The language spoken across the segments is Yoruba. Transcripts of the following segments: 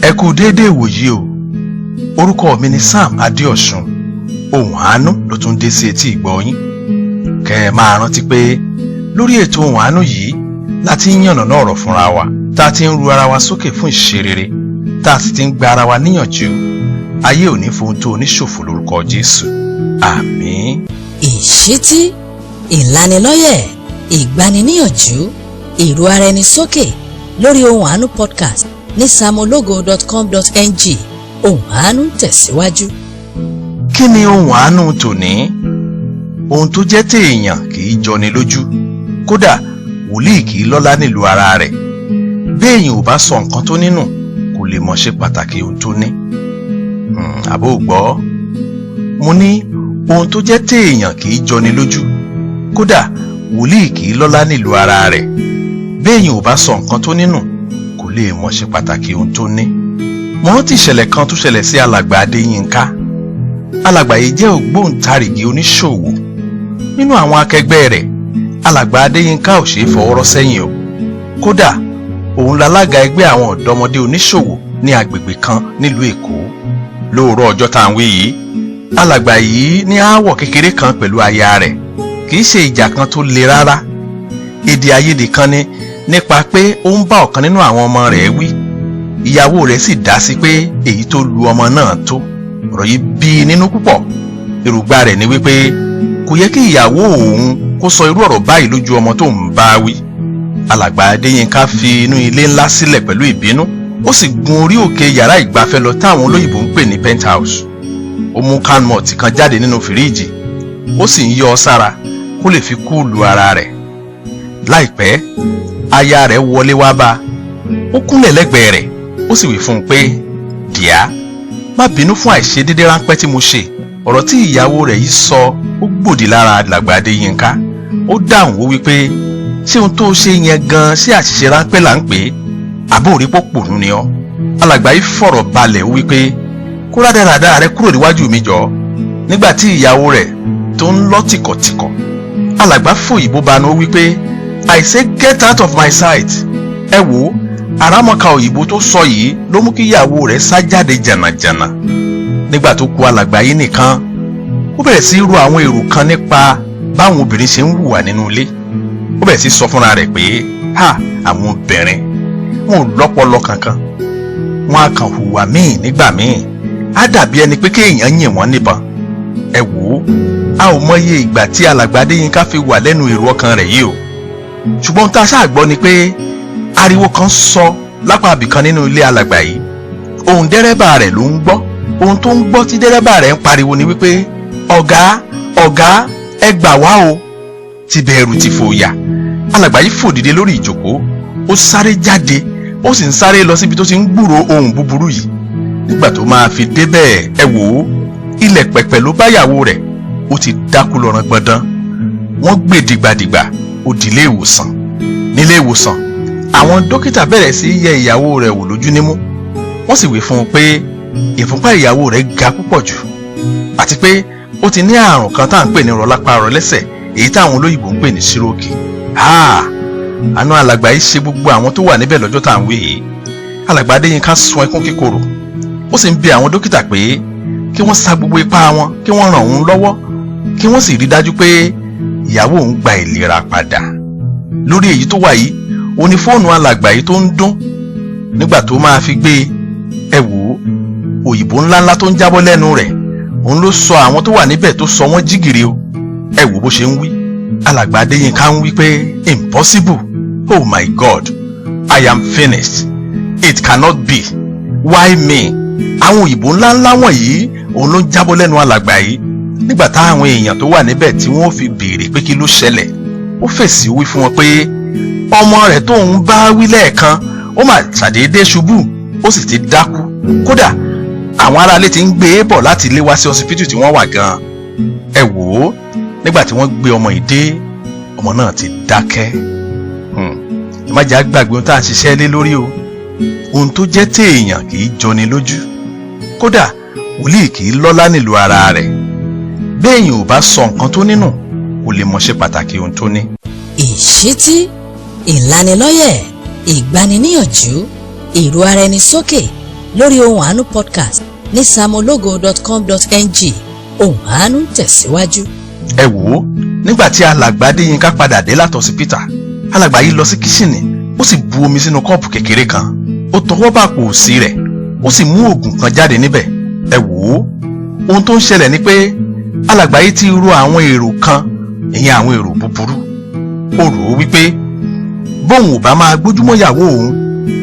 Ẹ kú déédéé ìwòyí o. Orúkọ mi ni Sam Adéọ̀sùn. Ohùn Àánú ló tún dé sí etí ìgbọ́ yín. Kẹ́ ẹ máa rántí pé lórí ètò Ohùn Àánú yìí la ti ń yànnàná ọ̀rọ̀ fúnra wa, tá a ti ń ru ara wa sókè fún ìṣerere, tá a sì ti ń gba ara wa níyànjú. Ayé ò ní fohun tó oníṣòfò lórúkọ Jésù. Àmín. Ìṣítí, ìlanilọ́yẹ̀, ìgbaniníyànjú, ìrù ara ẹni sókè lórí Ohùn Àánú podcast ní samologo.com.ng. Ohùn Àánú ń tẹ̀síwájú. Kí ni Ohùn Àánú tòní? Ohun tó jẹ́ téèyàn kì í jọni lójú. Kódà wòlíì kì í lọ́lá nílùú ara rẹ̀. Béèyàn ò bá sọ nǹkan tó nínú, kò lè mọ̀ ṣe pàtàkì ohun tó ní. Àbó gbọ́. Mo ní ohun tó jẹ́ téèyàn kì í jọni lójú. Kódà wòlíì kì í lọ́lá nílùú ara rẹ̀. Béèyàn ò bá sọ nǹkan tó nínú, kò lè mọ̀ ṣe pàtàkì ohun tó ní. Mo rántí ìṣẹ̀lẹ̀ kan tó ṣẹlẹ̀ sí alàgbà Adéyínká. Alàgbà yìí jẹ́ ògbóǹtarìgì oníṣòwò. Nínú àwọn akẹgbẹ́ rẹ̀, alàgbà Adéyínká ò ṣeé fọwọ́rọ́ sẹ́yìn o. Kódà òun lalága ẹgbẹ́ àwọn ọ̀dọ́mọdé oníṣòwò ní agbègbè kan nílùú Èkó. Lóòrọ̀ ọjọ́ tá à ń wí yìí, alàgbà yìí ní aáwọ̀ kékeré kan pẹ̀lú aya rẹ̀. Kì í ṣe ìjà kan tó le rárá. Èdè àìyedè kan ni nípa pé ó ń bá ọ̀kan nínú àwọn ọmọ rẹ̀ wí. Ìyàwó rẹ̀ sì dá sí pé èyí tó lu ọmọ náà tó. Ọ̀rọ̀ yìí bí i nínú púpọ̀. Èròǹgbà rẹ̀ ni wípé kò yẹ kí ìyàwó òun kó sọ irú ọ̀rọ̀ báyìí lójú ọmọ tó ń bá wí. Alàgbà Adéyínká fi inú ilé ńlá sílẹ̀ pẹ̀lú ìbínú. Ó sì gun orí òkè yàrá ìgbafẹ́ lọ táwọn olóyìnbó ń pè ní penthouse. Ó mú can malt kan jáde nínú fìríìjì. Ó sì ń yọ ọ sára kó lè fi cool ara rẹ̀. Láìpẹ́, aya rẹ̀ wọlé wá bá a. Ó kúnlẹ̀ lẹ́gbẹ̀ẹ́ rẹ̀, ó sì wí fún un pé, "Dear, má bínú fún àìṣedédé ráńpẹ́ tí mo ṣe." Ọ̀rọ̀ tí ìyàwó rẹ̀ yìí sọ ó gbòdì lára alàgbà Adéyínká. Ó dáhùn, ó wí pé, "Ṣé ohun tó ṣe yẹn gan, ṣé àṣìṣe ráńpẹ́ là ń pè é? Àbó òrí pòpònú ni ọ́?" Alàgbà yìí fọ̀rọ̀ balẹ̀, ó wí pé, "Kó rádaràda rẹ kúrò níwájú mi jọ." Nígbà tí ìyàwó rẹ̀ tó ń lọ tìkọ̀tìkọ̀, alàgbà fòyìnbó banu, ó wí pé, "I say get out of my sight." Ẹ wò ó, àràmọ̀kà òyìnbó tó sọ yìí ló mú kí ìyàwó rẹ̀ sá jáde jànàjànà. Nígbà tó kù alàgbà yìí nìkan, ó bẹ̀rẹ̀ sí í ro àwọn èrò kan nípa báwọn obìnrin ṣe ń hùwà nínú ilé. Ó bẹ̀rẹ̀ sí í sọ fúnra rẹ̀ pé, "Ha, àwọn obìnrin wọn ò lọ́pọlọ kankan. Wọn á kàn hùwà míì nígbà míì, á dàbí ẹni pé kéèyàn yìn wọ́n níbọn." Ẹ wò ó, a ò mọye ìgbà tí alàgbà Adéyínká fi wà lẹ́nu èrò ọkàn rẹ̀ yìí o. Ṣùgbọ́n tá a ṣáà gbọ́ ni pé ariwo kan sọ lápá ibìkan nínú ilé alàgbà yìí. Ohùn dẹ́rẹ́bà rẹ̀ ló ń gbọ́. Ohun tó ń gbọ́ tí dẹ́rẹ́bà rẹ̀ ń pariwo ni wípé, "Ọ̀gá, ọ̀gá, ẹ gbà wá o." Ti bẹ̀rù ti fòyà, alàgbà yìí fò dìde lórí ìjókòó. Ó sáré jáde, ó sì ń sáré lọ síbi tó ti ń gbúròó ohùn búburú yìí. Nígbà tó máa fi débẹ̀, ẹ wò ó, ilẹ̀ pẹ̀pẹ̀ ló báyàwó rẹ̀. Ó ti dákú lọ́rọ̀ gbọ̀ndán. Wọ́n gbé dìgbàdìgbà, ó di ilé ìwòsàn. Nílé ìwòsàn, àwọn dókítà bẹ̀rẹ̀ sí í yẹ ìyàwó rẹ̀ wò lójú nímú. Wọ́n sì wí fún un pé ìfúnpá ìyàwó rẹ̀ ga púpọ̀ jù, àti pé ó ti ní àrùn kan tá à ń pè ní rọlápá rọlẹ́sẹ̀, èyí táwọn olóyìnbó ń pè ní stroke. Àánú alàgbà yìí ṣe gbogbo àwọn tó wà níbẹ̀ lọ́jọ́ tá à ń wí yìí. Alàgbà Adéyínká sun ẹkún kíkorò, ó sì ń bi àwọn dókítà pé kí wọ́n sa gbogbo ipá wọn, kí wọ́n ràn òun lọ́wọ́, kí wọ́n sì rí dájú pé ìyàwó òun gba ìlera padà. Lórí èyí tó wà yìí, ó ní fóònù alàgbà yìí tó ń dún. Nígbà tó máa fi gbé e, ẹ wò ó, òyìnbó ńláńlá tó ń jábọ́ lẹ́nu rẹ̀, òun ló sọ àwọn tó wà níbẹ̀ tó sọ wọ́n jígìrì o. Ẹ wò bó ṣe ń wí. Alàgbà Adéyínká ń wí pé, "Impossible. Oh my God, I am finished. It cannot be. Why me?" Àwọn òyìnbó ńláńlá wọ̀nyí, òun ló ń jábọ́ lẹ́nu alàgbà yìí. Nígbà táwọn èèyàn tó wà níbẹ̀ tí wọ́n fi béèrè pé kí ló ṣẹlẹ̀, ó fèsì, wí fún wọn pé ọmọ rẹ̀ tó ń bá wí lẹ́ẹ̀kan, ó mà ṣàdédé ṣubú, ó sì ti dákú. Kódà àwọn aráalé ti ń gbé e bọ̀ láti ilé wá sí ọsibítù tí wọ́n wà gan-an. Ẹ wò ó, nígbà tí wọ́n gbé ọmọ yìí dé, ọmọ náà ti dákẹ́. Ẹ má jẹ́ àgbàgbé ohun tá à ń ṣiṣẹ́ lé lórí o. Ohun tó jẹ́ téèyàn kì í jọni lójú. Kódà wòlíì kì í lọ́lá nílùú ara rẹ̀. Béèyàn ò bá sọ nǹkan tó nínú, kò lè mọ̀ ṣe pàtàkì ohun tó ní. Ìṣítí, ìlanilọ́yẹ̀, ìgbaniníyànjú, ìrù ara ẹni sókè. Lórí Ohùn Àánú podcast ní samologo.com.ng. Ohùn Àánú ń tẹ̀síwájú. Ẹ wò ó, nígbà tí alàgbà Adéyínká padà dé látọsípítà, alàgbà yìí lọ sí kíṣìnì, ó sì bu omi sínú kọ́ọ̀pù kékeré kan. Ó tọwọ́ bàpò òsì rẹ̀, ó sì mú oògùn kan jáde níbẹ̀. Ẹ wò ó, ohun tó ń ṣẹlẹ̀ ni pé alàgbà yìí ti ro àwọn èrò kan, ìyẹn àwọn èrò búburú. Ó rò ó wípé bóun ò bá máa gbójúmọ́ ìyàwó òun,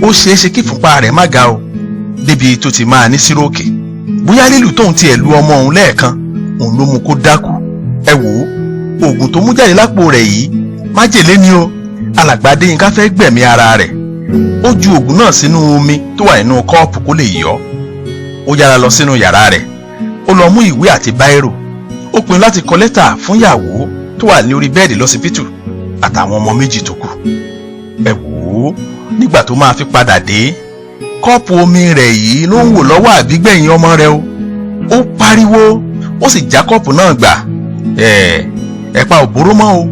ó ṣeé ṣe kí ìfúnpá rẹ̀ má ga o débi tó ti máa ní síróòkì. Bóyá lílù tóun tiẹ̀ lu ọmọ òun lẹ́ẹ̀kan òun ló mú kó dákú. Ẹ wò ó, oògùn tó mú jáde lápò rẹ̀ yìí májèlé ni o. Alàgbà Adéyínká fẹ́ gbẹ̀mí ara rẹ̀. Ó ju oògùn náà sínú omi tó wà nínú kọ́ọ̀pù kó lè yọ. Ó yára lọ sínú yàrá rẹ̀, ó lọ mú ìwé àti báírò. Ó pinnu láti kọ lẹ́tà fún ìyàwó tó wà ní orí bẹ́ẹ̀dì lọ́sibítù àtàwọn ọmọ méjì tó kù. Ẹ wò ó, nígbà tó máa fi padà dé, kọ́ọ̀pù omi rẹ̀ yìí ló ń wò lọ́wọ́ àbígbẹ̀yìn ọmọ rẹ̀ o. Ó pariwo, ó sì já kọ́ọ̀pù náà gbà. Ẹ̀pà ò bóró mọ́ o,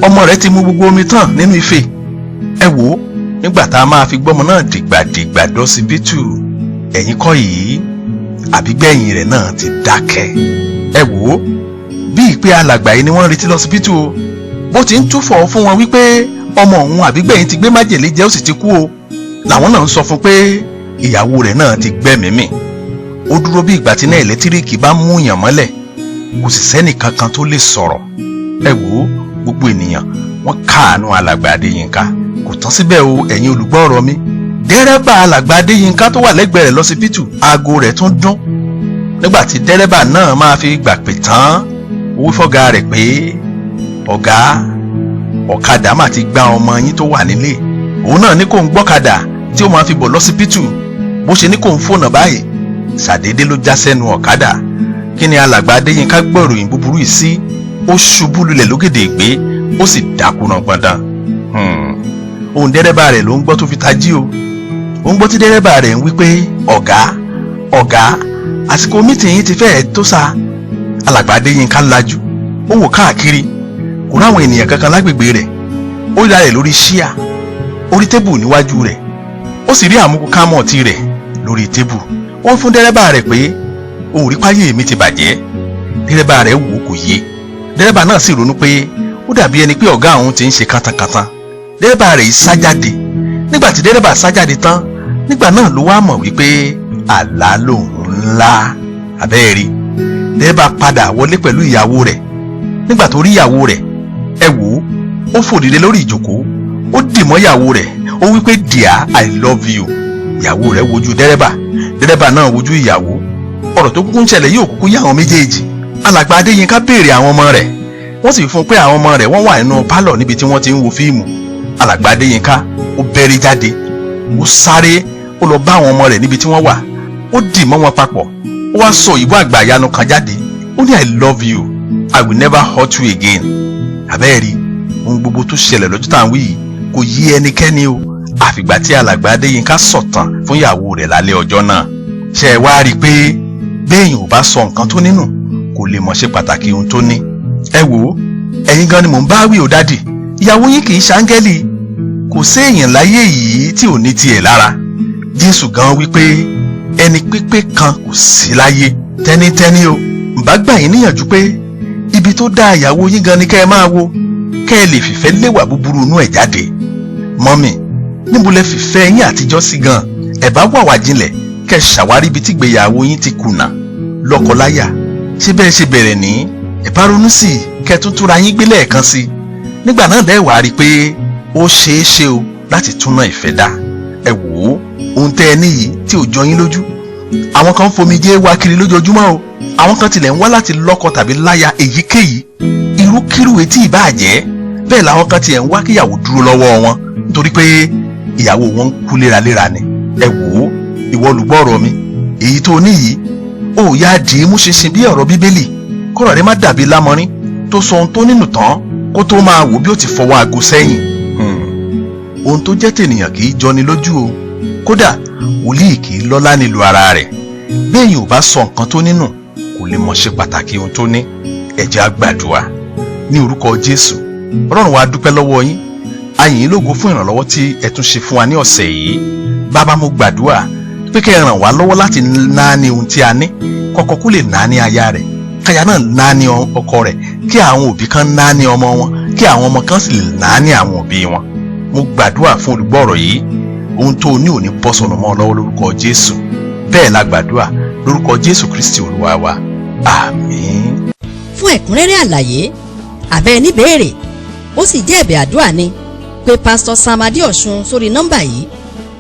ọmọ rẹ̀ ti mu gbogbo omi tán nínú ife. Ẹ wò ó, nígbà tá a máa fi gbọ́mọ náà dìgbàdìgbà dọ́sibítù, ẹ̀yìn kọ́ yìí àbígbẹ̀yìn rẹ̀ náà ti dákẹ́. Ẹ wò ó, bí ìpè alàgbà yìí ni wọ́n ń retí lọ́sibítù o. Bó ti ń túfọ̀ fún wọn wípé ọmọ òun àbígbẹ̀yìn ti gbé májèlé jẹ, ó sì ti kú o, làwọn náà ń sọ fún pé ìyàwó rẹ̀ náà ti gbẹ́mìí mì. Ó dúró bí ìgbà tí iná ẹ̀lẹ́tíríkì bá mú yàn mọ́lẹ̀, kò sì sẹ́nì kankan tó lè sọ̀rọ̀. Ẹ wò ó, gbogbo ènìyàn wọ́n káàánú alàgbà Adéyínká. Kò tán síbẹ̀ o, ẹ̀yin olùgbọ́ ọ̀rọ̀ mi. Dẹ́rẹ́bà alàgbà Adéyínká tó wà lẹ́gbẹ̀ẹ́ rẹ̀ lọ́sibítù, aago rẹ̀ tún dún. Nígbà tí dẹ́rẹ́bà náà máa fi gbà pé tán, ó wí fọ́gá rẹ̀ pé ọ̀gá, ọ̀kadà mà ti gbá ọmọ yín tó wà nílé. Òun náà ní kò ń gbọ́kadà tí ó máa fi bọ̀ lọ́sibítù. Bó ṣe ní kò ń fònà báyìí, ṣàdédé ló já sẹ́nu ọ̀kadà. Kí ni alàgbà Adéyínká gbọ́ ìròyìn búburú yìí sí? Ó ṣubú lulẹ̀ lógèdè ìgbé, ó sì dákú náà gbọ̀ndàn. Ohùn dẹ́rẹ́bà rẹ̀ ló ń gbọ́ tó fi tají o. Ó ń gbọ́ tí dẹ́rẹ́bà rẹ̀ ń wí pé ọ̀gá, ọ̀gá, àsìkò mítìn yín ti fẹ́ẹ̀ tó sa. Alàgbà Adéyínká lajú, ó wò káàkiri, kò ráwọn ènìyàn kankan lágbègbè rẹ̀. Ó ríra rẹ̀ lórí ṣíà, orí tébù níwájú rẹ̀, ó sì rí àmúkú kámọ̀tì rẹ̀ lórí tébù. Ó ń fún dẹ́rẹ́bà rẹ̀ pé òun rí páyé mi ti bàjẹ́. Dẹ́rẹ́bà rẹ̀ wò kò yé. Dẹ́rẹ́bà náà sì ronú pé ó dàbí ẹni pé ọ̀gá òun ti ń ṣe kántankántan. Dẹ́rẹ́bà rẹ̀ sá jáde. Nígbà tí dẹ́rẹ́bà sá jáde tán, nígbà náà ló wá mọ̀ wípé àlá lòun ńlá. Àbẹ́ẹ̀rí, dẹ́rẹ́bà padà wọlé pẹ̀lú ìyàwó rẹ̀. Nígbà tó rí ìyàwó rẹ̀, ẹ wò ó, ó fò dìde lórí ìjókòó, ó dì mọ́ ìyàwó rẹ̀, ó wí pé dear, I love you. Ìyàwó rẹ̀ wojú dẹ́rẹ́bà, dẹ́rẹ́bà náà wojú ìyàwó. Ọ̀rọ̀ tó kúkú ń ṣẹlẹ̀ yóò kúkú yá àwọn méjèèjì. Alàgbà Adéyínká béèrè àwọn ọmọ rẹ̀, wọ́n sì fún un pé àwọn ọmọ rẹ̀ wọ́n wà nínú pálọ̀ níbi tí wọ́n ti ń wo fíìmù. Alàgbà Adéyínká ó bẹ́rí jáde, ó sáré, ó lọ bá àwọn ọmọ rẹ̀ níbi tí wọ́n wà, ó dì mọ́ wọn papọ̀, ó wá sọ òyìnbó àgbàyanu kan jáde. Ó ní I love you, I will never hurt you again. Àbẹ́ẹ̀rí, ohun gbogbo tó ṣẹlẹ̀ lọ́jọ́ tá à ń wí yìí kò yé ẹnikẹ́ni o, àfìgbà tí alàgbà Adéyínká sọ̀tàn fún ìyàwó rẹ̀ lálẹ́ ọjọ́ náà. Ṣé ẹ wá rí i pé béèyàn ò bá sọ nǹkan tó nínú, kò lè mọ̀ ṣe pàtàkì ohun tó ní. Ẹ wò ó, ẹ̀yin gan ni mò ń bá wí o dádì. Ìyàwó yín kì í ṣàǹgẹ́lì. Kò séèyàn láyé yìí tí ò ní tiẹ̀ lára. Jésù gan wí pé ẹni pípé kan kò sí láyé. Tẹ́nítẹ́ní o, ǹbá gbà yín níyànjú pé ibi tó dá ìyàwó yín gan ni kẹ́ ẹ máa wo, kẹ́ ẹ lè fìfẹ́ léwà búburú inú ẹ̀ jáde. Mọ́mì, níbo lẹ fìfẹ́ yín àtijọ́ sí gan? Ẹ bá wàwà jinlẹ̀ kẹ́ ẹ ṣàwárí ibi tí ìgbéyàwó yín ti kùnà lọ́kọláya. Ṣé bẹ́ẹ̀ ṣe bẹ̀rẹ̀ ní? Ẹ bá ronú sí i kẹ́ ẹ tún túra yín gbé lẹ́ẹ̀kan sí i. Nígbà náà lẹ́ẹ̀ wá rí i pé ó ṣeé ṣe o láti túná ìfẹ́ dá. Ẹ wò ó, ohun tẹ́ ẹ ní yìí tí ò jọ yín lójú. Àwọn kan fomijé wá kiri lójoojúmọ́ o. Àwọn kan tilẹ̀ ń wá láti lọ́kọ tàbí láya èyíkéyìí, irúkírú etí ìbáà jẹ́. Bẹ́ẹ̀ làwọn kan tiẹ̀ ń wá kíyàwó dúró lọ́wọ́ wọn nítorí pé ìyàwó wọn ń kú léraléra ni. Ẹ wò ó, ìwọ olùgbọ́ ọ̀rọ̀ mi, èyí tó ní yìí ó yá dì í mú ṣinṣin bí ọ̀rọ̀ Bíbélì, kọ́rọ̀ rẹ má dàbí lámọrin tó sọ ohun tó nínú tán kó tó máa wò bí ó ti fọwọ́ aago sẹ́yìn. Ohun tó jẹ́ tènìyàn kì í jọni lójú o. Kódà wòlíì kì í lọ́lá nílùú ara rẹ̀. Béèyàn ò bá sọ nǹkan tó nínú, kò lè mọ̀ ṣe pàtàkì ohun tó ní. Ẹ jẹ́ á gbàdúrà. Ní orúkọ Jésù, Ọlọ́run wa, dúpẹ́ lọ́wọ́ yín. A yìn yín lógo fún ìrànlọ́wọ́ tí ẹ tún ṣe fún wa ní ọ̀sẹ̀ yìí. Bàbá, mo gbàdúrà Pé kẹ́ ẹ ràn wá lọ́wọ́ láti náání ohun tí a ní, kọ́kọ́ kó lè náání aya rẹ̀, káya náà náání ọkọ rẹ̀, kí àwọn òbí kan náání ọmọ wọn, kí àwọn ọmọ kan sì lè náání àwọn òbí wọn. Mo gbàdúrà fún olùgbọ́ ọ̀rọ̀ yìí, ohun tó o ní ò ní bọ́ sọnù mọ́ ọ lọ́wọ́ lórúkọ Jésù. Bẹ́ẹ̀ la gbàdúrà lórúkọ Jésù Kristi Olúwa wa, àmín. Fún ẹ̀kúnrẹ́rẹ́ àlàyé àbẹ́ níbèrè, ó sì jẹ́ ẹ̀bẹ̀ àdúrà ni, pé Pásítọ̀ Sam Adéọ̀sùn sórí nọ́mbà yìí: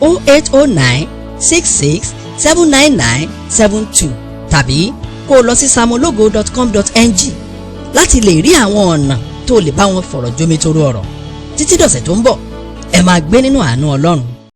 08096679972, tàbí kó o lọ sí samologo.com.ng láti lè rí àwọn ọ̀nà tó lè bá wọn fọ̀rọ̀ jómitoro ọ̀rọ̀. Títí dọ̀sẹ̀ tó ń bọ̀, ẹ máa gbé nínú àánú Ọlọ́run.